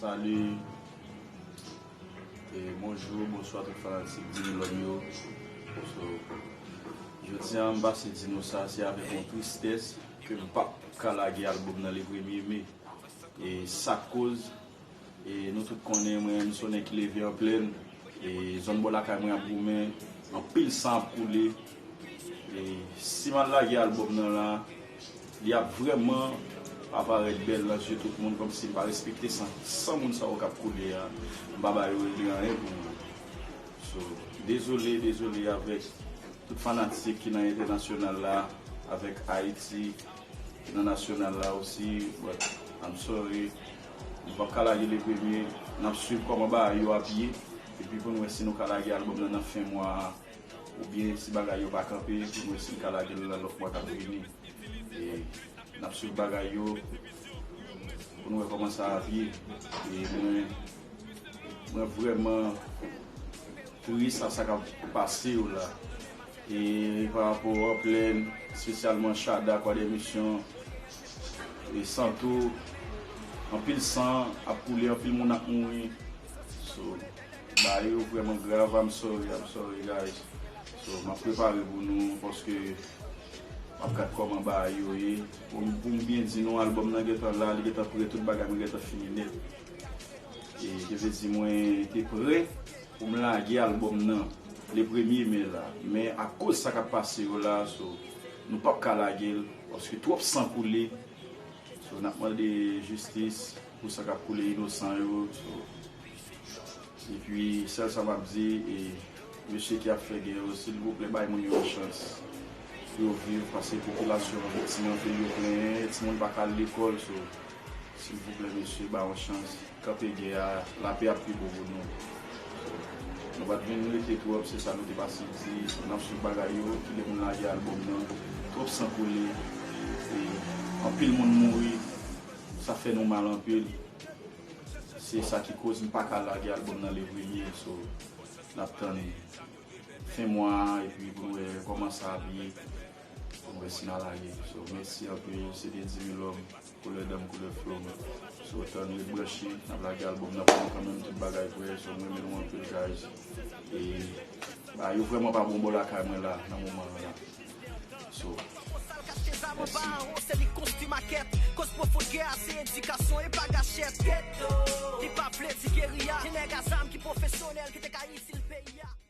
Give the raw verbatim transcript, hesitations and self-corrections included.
Salut, e bonjou, bonswa tout fanatik Dimilòm yo. So, jodi a m pase di nou sa, se avèk yon tristès ke m p ap ka lage albòm nan le premye me. E sa k koz, e nou tout konnen mwen, m se yon nèg ki leve an plèn. E zòn bò lakay mwen ap goumen, anpil san ap koule. E si m al lage albòm nan la, li ap vrèman aparèt bèl nan zye tout moun, kòmsi m pa respekte san, san moun sa yo k ap koule a, m pa ba yo regle anyen pou mwen. So, dezole, dezole avèk tout fanatik ki nan entènasyonal la, avèk Ayiti, ki nan nasyonal la osi, but I'm sorry. Nou p ap ka lage le premye, n ap swiv kòman bagay yo ap ye, epi pou n wè si nou ka lage albòm nan nan fen mwa a, oubyen si bagay yo pa kanpe, pou n wè si n ka lage l nan lòt mwa k ap vini. E n ap swiv bagay yo pou n wè kòman sa ap ye. E mwen, mwen vrèman tris a sa k ap pase yo la. E pa rapò an plèn, espesyalman Chada, Kwadèmisyon, e Santo, anpil san ap koule, anpil moun ap mouri. So, bagay yo vrèman grav, I'm sorry, I'm sorry, guys. So, m ap prepare pou nou, paske m ap gad kòman bagay yo ye. Pou m, pou m byen di nou, albòm nan gentan la, li gentan prè, tout bagay mwen gentan fini nèt. E, ki vle di mwen te prè pou m lage albòm nan le premye me la. Men akoz sa k ap pase yo la, so, nou p ap ka lage l, paske twòp san koule. So, n ap mande jistis pou sa k ap koule inosan yo. So, epi, sèl sa m ap di, e, mesye ki ap fè gè yo, silvouplè, bay moun yo yon chans pou yo viv, paske popilasyon an viktim anpil, yo plenyen, timoun pa ka al lekòl, so, silvouplè, mesye, ba yon chans, kanpe gè a, lapè ap pi bon pou nou. Nou pa t vin rete twòp, se sa nou te pase di, n ap swiv bagay yo, kile moun lage albòm nan, twòp san koule, e anpil moun mouri, sa fè nou mal anpil. Se sa ki koz m pa ka lage albòm nan le premye, so, n ap tann fen mwa a, epi pou n wè kòman sa ap ye, pou n wè si n a lage. So, mèsi anpil, se te Dimilòm, koulè dan m, koulè flo m. So, tann ret branche, n ap lage albòm nan pou nou kanmenm, tout bagay prè. So, m renmen nou anpil, guys. E, bagay yo vrèman pa bon bò lakay mwen la, nan moman an la. So, mèsi. Se li konstwi makèt. Koz pwofondè a se edikasyon e pa gachèt. Li pa vle di geriya. Gen nèg a zam ki pwofesyonèl ki te ka itil peyi a.